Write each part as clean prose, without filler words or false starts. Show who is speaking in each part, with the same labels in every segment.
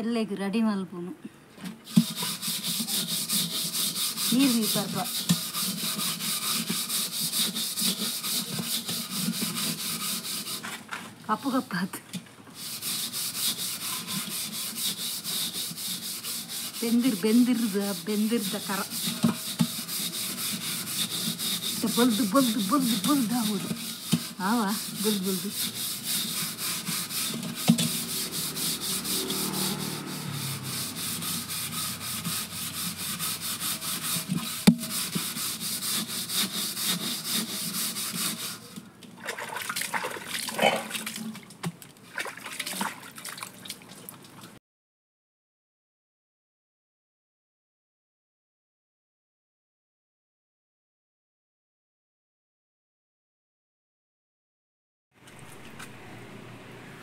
Speaker 1: ಎಲ್ಲೆಗ್ ready ಮಲ್ಪುನು ನೀರು ಬೀಪರ್ಪ ಕಪ್ಪು ಕಪ್ಪಾತು ಬೆಂದಿರ್ ಬೆಂದಿರ್ದ ಬೆಂದಿರ್ದ ಕರ ಬಲ್ದು ಬಲ್ದು ಬಲ್ದು ಬಲ್ದು ಆಗೋದು ಆವಾ ಬುಲ್ ಬುಲ್ದು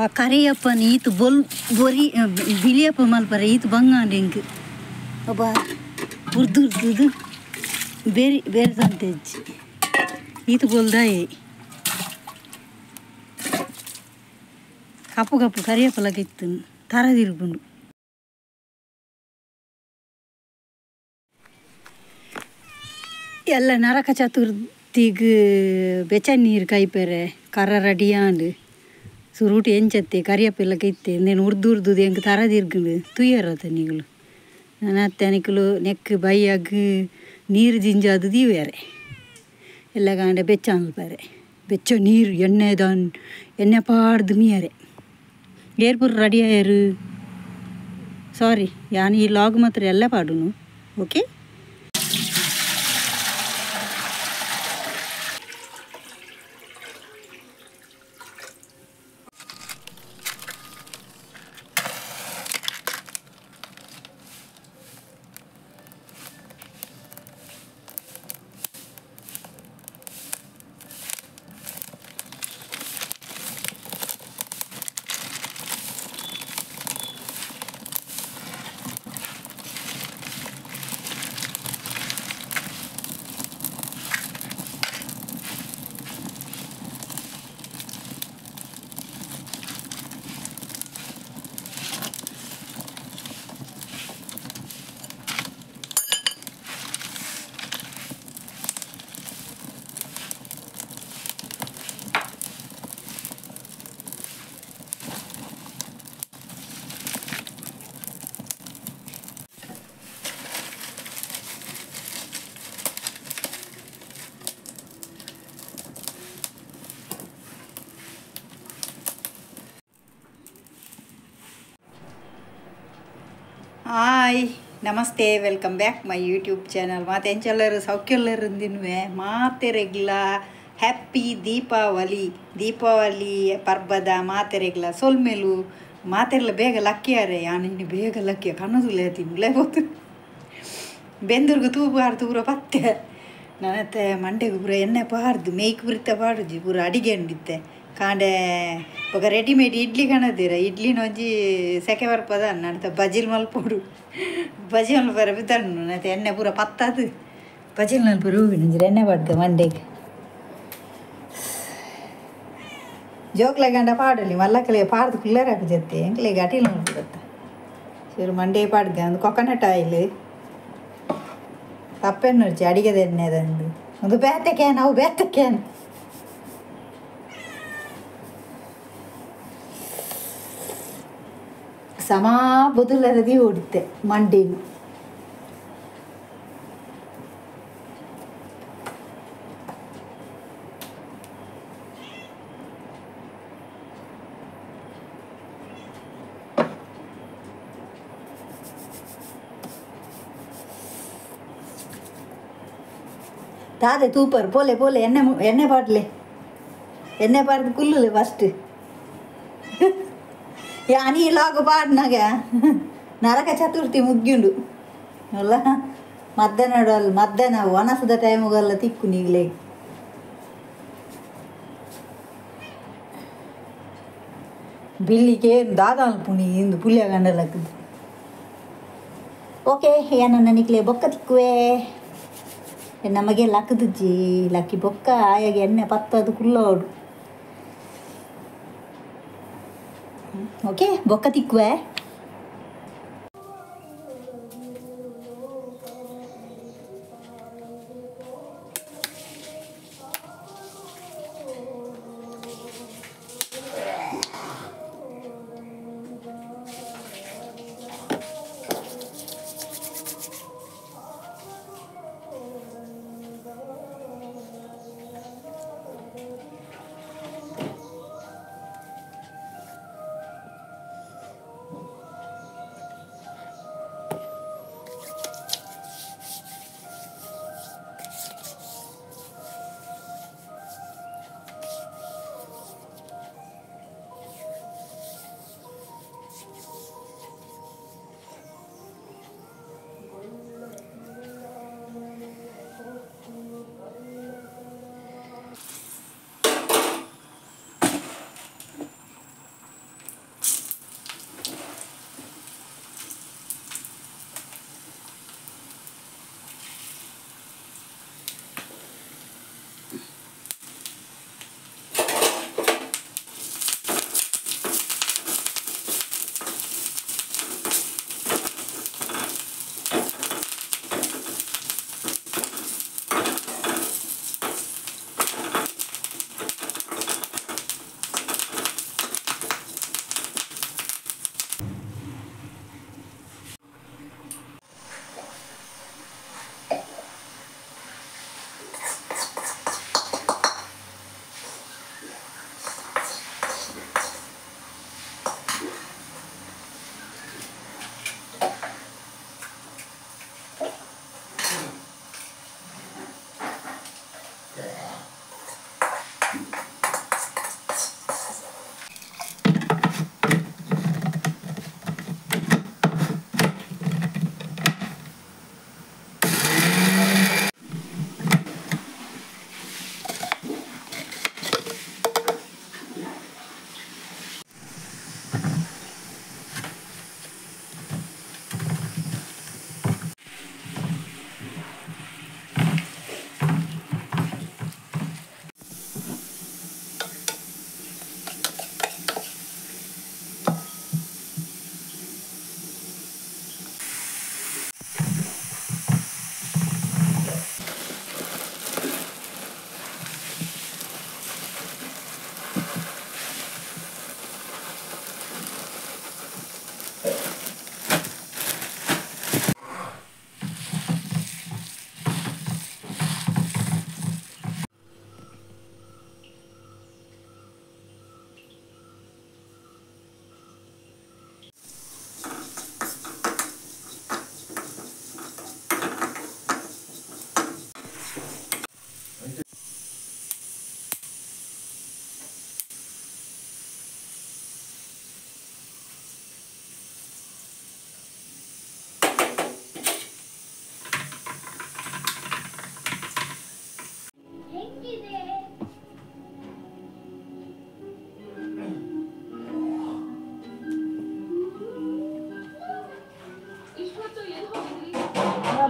Speaker 1: ಆ ಕರಿಯಪ್ಪನ ಈತು ಬೊಲ್ ಬೊರಿ ಬಿಳಿಯಪ್ಪ ಮಲ್ಪರೆ ಈತು ಬಂಗಾಂಡು ಎಂಕ್ ಒಬ್ಬ ಉರ್ದು ಉರ್ದುದು ಬೇರೆ ಬೇರೆ ಸಂತೆಜ್ಜಿ ಈತು ಬೊಲ್ದಾಯೆ ಕಪ್ಪು ಕಪ್ಪು ಕರಿಯಪ್ಪಲಕ ಇತ್ತು ತರದಿರ್ಪುಂಡು ಎಲ್ಲ ನರಕ ಚತುರ್ಥಿಗ್ ಬೆಚ್ಚ ನೀರು ಕೈಪೆರೆ ಕರ ರೆಡಿಯಾಂಡು ಸುರುಟಿ ಎಂಚತ್ತೆ ಕರಿಯಪ್ಪೆಲ್ಲ ಇತ್ತೆ నేను ಉರ್ದು ಉರ್ದು ಎಂಕ್ ತರದಿರ್ಗುಂಡು ತುಯ್ಯರತ ನೀಗಳು ನನ್ನತ್ತೆ ಅನಿಕಲು ನೆಕ್ ಬೈಯಾಗ ನೀರು ಜಿಂಜಾದು ದೀವ್ಯಾರೆ ಎಲ್ಲ ಕಾಂಡೆ ಬೆಚ್ಚ ಅನ್ಪರೆ ಬೆಚ್ಚ ನೀರು ಎಣ್ಣೆ ದಾನ್ ಎಣ್ಣೆ ಪಾಡ್ದು ಮೀಯರೆ ಏರ್ಪುರ್ ರೆಡಿ ಆಯರು ಸಾರಿ ಯಾನ್ ಈ ಲಾಗ್ ಮಾತ್ರ ಎಲ್ಲ ಪಾಡುನು okay. Hi ನಮಸ್ತೆ, welcome back my YouTube channel. ಮಾತೆಂಚೆಲ್ಲರು ಸೌಖ್ಯಲ್ಲರು ತಿನ್ನುವೆ ಮಾತೆರೆಗ್ಲ ಹ್ಯಾಪಿ ದೀಪಾವಳಿ. ದೀಪಾವಳಿ ಪರ್ಬದ ಮಾತೆರೆಗ್ಲ ಸೊಲ್ಮೆಲು ಮಾತೆರ್ಲ ಬೇಗ ಲಕ್ಕಿಯಾರೆ. ಯಾನು ಬೇಗ ಲಕ್ಕಿಯ ಕಣ್ಣದುಲೆ ತಿನ್ನುಲೇ ಹೋತು ಬೆಂದೂರ್ಗು ತೂಬಾರ್ದು ಪೂರ ಪತ್ತೆ ನನ್ನತ್ತೆ ಮಂಡೆಗೆ ಪೂರ ಎಣ್ಣೆ ಪಾರ್ದು ಮೇಯ್ಕ್ ಪುರಿತ ಪಾಡುಜಿ ಪೂರ ಅಡಿಗೆ ಉಂಡಿತ್ತೆ ಕಾಂಡೆ ಬೊಕ ರೆಡಿಮೇಡ್ ಇಡ್ಲಿ ಕಾಣದಿರ ಇಡ್ಲಿನ ಒಂಜಿ ಸೆಕೆ ಬರ್ಪದ ನನ್ನತ ಬಜಿಲ್ ಮಲ್ಪೊಡು ಬಜಿಲ್ ಮಲ್ಪರ ಬಿದ್ದಣ್ಣು ನನ್ನತ್ತೆ ಎಣ್ಣೆ ಪೂರ ಪತ್ತದು ಬಜಿಲ್ ಮಲ್ಪರ ಹೂವಿನ ಎಣ್ಣೆ ಪಾಡ್ದು ಮಂಡೆಗೆ ಜೋಕ್ಲೆ ಗಂಡ ಪಾಡಲಿ ಮಲ್ಲಕ್ಕಲೆ ಪಾಡ್ದು ಕುಲ್ಲರ ಜೊತೆ ಎಂಕ್ಲೆ ಅಟಿಲ್ ಮಲ್ಪುಗತ್ತ ಸರಿ ಮಂಡೆ ಪಾಡ್ದು ಒಂದು ಕೊಕೊನಟ್ ಆಯಿಲ್ ತಪ್ಪೆಣ್ಣು ಅಡಿಗೆದ ಎಣ್ಣೆದಂದು ಒಂದು ಬೇತೆ can ಅವು ಬೇತೆ can ಸಮಾ ಬೊದುಲರದಿ ಓಡುತ್ತೆ ಮಂಡೇನು. ತಾದೆ ತೂಪರ್ ಪೋಲೆ ಪೋಲೆ ಎಣ್ಣೆ ಎಣ್ಣೆ ಪಾಡ್ಲೆ ಎಣ್ಣೆ ಪಾಡ್ದು ಕುಲ್ಲುಲೆ ಫಸ್ಟ್ ಯಾನಿ ಲಾಗು ಪಾಡ್ನಾಗ ನರಕ ಚತುರ್ಥಿ ಮುಗ್ಯುಂಡು ಅಲ್ಲ ಮಧ್ಯಾಹ್ನ ಮಧ್ಯಾಹ್ನ ಒಣಸದ ಟೈಮುಗಲ್ಲ ತಿಕ್ಕು ನೀಗ್ಲೇ ಬಿಲ್ಲಿಗೆ ದಾದ ಪುಣಿ ಇಂದು ಪುಲಿಯ ಗಂಡಲಕ್ಕದು. ಓಕೆ ಏನನ್ನ ನಿಕ್ಲೆ ಬೊಕ್ಕ ತಿಕ್ಕುವೆ ನಮಗೆ ಲಕ್ಕದುಜ್ಜಿ ಲಕ್ಕಿ ಬೊಕ್ಕ ಆಯಾಗ ಎಣ್ಣೆ ಪತ್ತದು ಕುಲ್ಲೋಡು. ಓಕೆ ಬೊಕ್ಕ ತಿಕ್ಕುವೆ.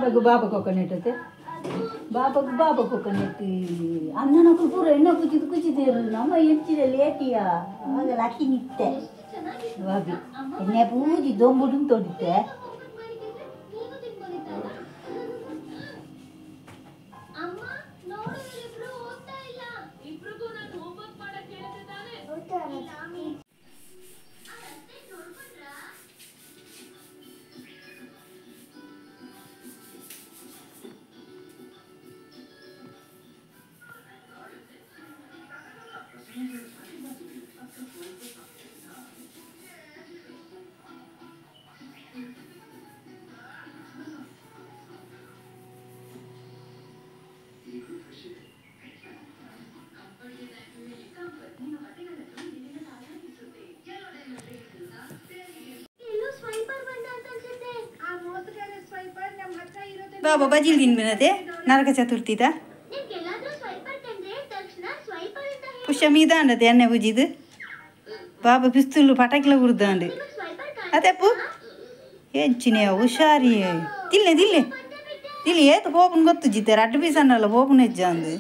Speaker 1: ಬಾಬಾಗು ಬಾಬಾ ಕೊಕೊನೆಟ್ ಅತ್ತೆ ಬಾಬಾಗು ಬಾಬಾ ಕೊಕೊನೆಟ್ ಅಣ್ಣನಕ್ಕೂ ಪೂರ ಎಣ್ಣೆ ಕುಚಿದು ಕುಚಿದೇರು ನಮ್ಮ ಎಂಚಿನ ಲೇಟಿಯ ಆಗ ಲಕ್ಕಿ ನಿತ್ತೆ ಬಾಬಿ ಎಣ್ಣೆ ಪೂಜಿ ದೊಂಬುಡು ತೊಡಿತೆ ಬಾಬಾ ಬಜಿಲ್ ತಿನ್ಬಿನತೆ ನರಕ ಚತುರ್ಥಿದ ಪುಷ್ಯ ಮೀದಾಂಡತೆ ಎಣ್ಣೆ ಪೂಜಿದು ಬಾಬಾ ಪಿಸ್ತೂಲು ಪಟಾಕಿಲ ಕುಡ್ದಾಂಡು ಅತೆಪ್ಪು ಎಂಚಿನ ಹುಷಾರಿ ತಿಲ್ಲೆ ತಿಲ್ಲೆ ತಿಲ್ಲಿ ಏತ ಪೋಪನ್ ಗೊತ್ತು ಜಿತ್ತೆ ರಡ್ಡು ಪೀಸನ್ನಲ್ಲ ಪೋಪನ್ ಹೆಜ್ಜಾಂದು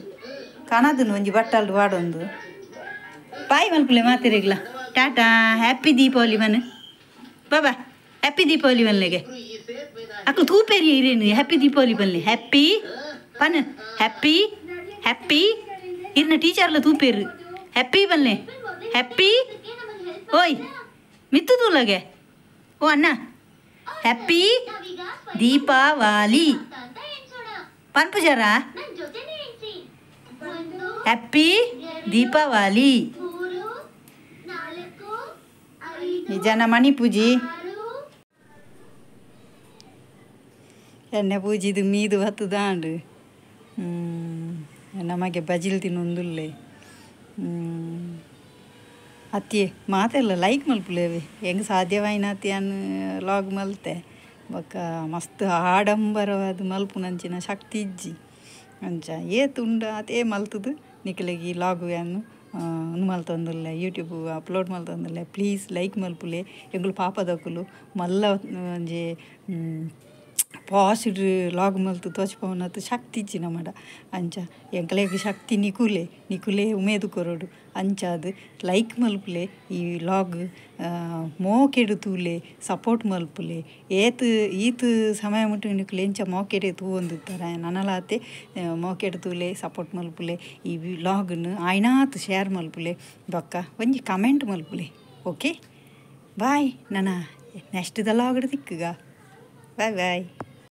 Speaker 1: ಕಣದನು ಒಂಜಿ ಬಟ್ಟಲ್ಡು ವಾಡೊಂದು ಬಾಯಿ ಮಲ್ಪುಲೆ ಮಾತಿರಿಗ್ಲ ಟಾಟಾ ಹ್ಯಾಪಿ ದೀಪಾವಳಿ ಮನೆ ಬಾಬಾ ಹ್ಯಾಪಿ ದೀಪಾವಳಿ ಮನ್ಲೆಗೆ ಅಕ್ಕ ತೂಪೇರಿ ಇರೇನು ಹ್ಯಾಪಿ ದೀಪಾವಳಿ ಬನ್ನಿ ಹ್ಯಾಪಿ ಪನ್ ಹ್ಯಾಪಿ ಹ್ಯಾಪಿ ಇರ್ನ ಟೀಚರ್ಲ ತೂಪೇರು ಹ್ಯಾಪಿ ಬನ್ನಿ ಹ್ಯಾಪಿ ಓಯ್ ಮಿತ್ತು ತೂಲಗೆ ಓ ಅಣ್ಣ ಹ್ಯಾಪಿ ದೀಪಾವಳಿ ಪನ್ಪುಜಾರ ಹ್ಯಾಪಿ ದೀಪಾವಳಿ ಈ ಜನ ಮಣಿ ಪೂಜಿ ಎಣ್ಣೆ ಪೂಜಿದು ಮೀದು ಬತ್ತದಾಂಡು ನಮಗೆ ಬಜಿಲ್ ತಿನ್ನೊಂದುಲ್ಲೆ ಅತ್ತಿ ಮಾತೆಲ್ಲ ಲೈಕ್ ಮಲ್ಪುಲೇವೆ ಹೆಂಗೆ ಸಾಧ್ಯವಾಯಿನ ಅತ್ತಿ ಅನ್ ಲಾಗ್ ಮಲ್ತೆ ಬೊಕ್ಕ ಮಸ್ತ್ ಆಡಂಬರವಾದ ಮಲ್ಪುನಂಚಿನ ಶಕ್ತಿ ಇಜ್ಜಿ ಅಂಚ ಏತ್ ಉಂಡು ಅತೇ ಮಲ್ತದು ನಿಕಲೆಗ್ ಈ ಲಾಗ್ ಅನ್ನು ಉಂದು ಮಲ್ತೊಂದುಲ್ಲೆ ಯೂಟ್ಯೂಬ್ ಅಪ್ಲೋಡ್ ಮಲ್ತೊಂದುಲ್ಲೆ ಪ್ಲೀಸ್ ಲೈಕ್ ಮಲ್ಪುಲೆ ಎಂಕುಲು ಪಾಪದಕುಲು ಮಲ್ಲ ಒಂಜಿ ಪಾಸಿಡ್ ಲಾಗ್ ಮಲ್ತು ತೋಚ್ಪವನತ್ತು ಶಕ್ತಿ ಇಜ್ಜಿ ನಮಡ ಅಂಚ ಎಂಕಲೆಗ್ ಶಕ್ತಿ ನಿಕುಲೆ ನಿಕುಲೆ ಉಮೇದು ಕೊರೊಡು ಅಂಚಾದ್ ಲೈಕ್ ಮಲ್ಪುಲೆ ಈ ಲಾಗ್ ಮೋಕೆಡು ತೂಲೆ ಸಪೋರ್ಟ್ ಮಲ್ಪುಲೆ ಏತ್ ಈತ್ ಸಮಯ ಮುಟ್ಟು ನಿಕುಲೆ ಎಂಚ ಮೋಕೆಡೆ ತೂವೊಂದಿತ್ತರ ನನಲಾತೆ ಮೋಕೆಡು ತೂಲೆ ಸಪೋರ್ಟ್ ಮಲ್ಪುಲೆ ಈ ಲಾಗ್ನು ಆಯ್ನಾತ್ ಶೇರ್ ಮಲ್ಪುಲೆ ಬೊಕ್ಕ ಒಂಜಿ ಕಮೆಂಟ್ ಮಲ್ಪುಲೆ ಓಕೆ ಬಾಯ್ ನನ ನೆಕ್ಸ್ಟ್ ದ ಲಾಗ್ ತಿಕ್ಕುಗ. Bye bye.